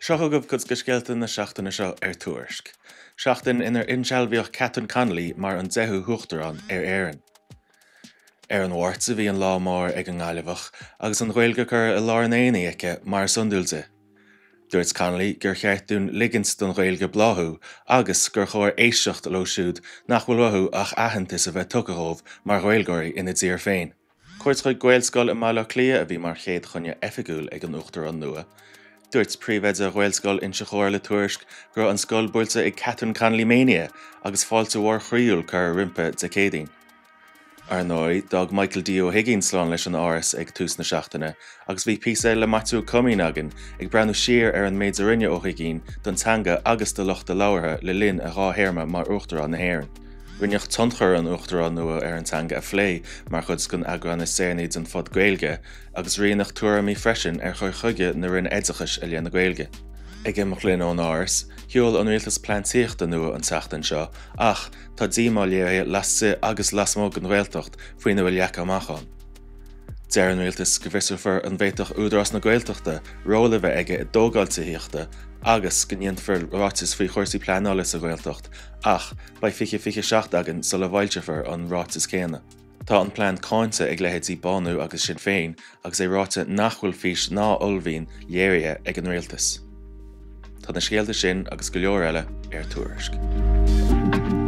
Seo chugaibh cuid de scéalta na seachtaine seo ar Tuairisc. Seachtain inar insealbhaíodh Catherine Connolly mar an 10ú hUachtarán ar Éirinn. Ar an Mháirt a bhí an lá mór ag an nGaillimheach agus an Ghaeilge curtha i lár an aonaigh aici mar is iondúil di. Dúirt Connolly gur cheart dúinn ligint don Ghaeilge bláthú agus gur chóir éisteacht leo siúd nach bhfuil uathu ach aitheantas a bheith tugtha dhóibh mar Ghaeilgeoirí ina dtír féin. Cuairt chuig Gaelscoil i mBaile Átha Cliath a bhí mar chéad choinne oifigiúil ag an Uachtarán nua. Dúirt príomhoide Ghaelscoil Inse Chór le Tuairisc go raibh an scoil buailte ag Catherine Connolly Mania agus fáilte mhór chroíúil curtha roimpi Dé Céadaoin. Ar ndóigh, d'fhág Michael D. Ó hUiginn slán leis an Áras ag tús na seachtaine agus bhí píosa le Maitiú Ó Coimín againn ag breathnú siar ar an méid a rinne Ó hUiginn don teanga agus do lucht a labhartha le linn a dhá théarma mar Uachtarán na hÉireann. Rinneadh tionchar an Uachtaráin nua ar an teanga a phlé mar chuid den eagrán is deireanaí den Phod Gaeilge agus roinneadh tuairimí freisin ar chur chuige na Roinne Oideachais i leith na Gaeilge. Ag imeacht linn ón Áras, sheol an rialtas plean tithíochta nua an tseachtain seo ach tá díomá léirithe laistigh agus lasmuigh den Ghaeltacht faoina bhfuil leagtha amach ann. Deir an rialtas go bhfiosrófar an bhféadfadh Údarás na Gaeltachta ról a bheith aige i dtógáil tithíochta agus go ndéanfar ráiteas faoi chúrsaí pleanála sa Ghaeltacht ach beidh 2027 againn sula bhfoilseofar an ráiteas céanna. Tá an plean cáinte ag leithéidí Bánú agus Sinn Féin agus é ráite nach bhfuil fís ná uaillmhian léirithe ag an rialtas. Tá na scéalta sin agus go leor eile ar Tuairisc.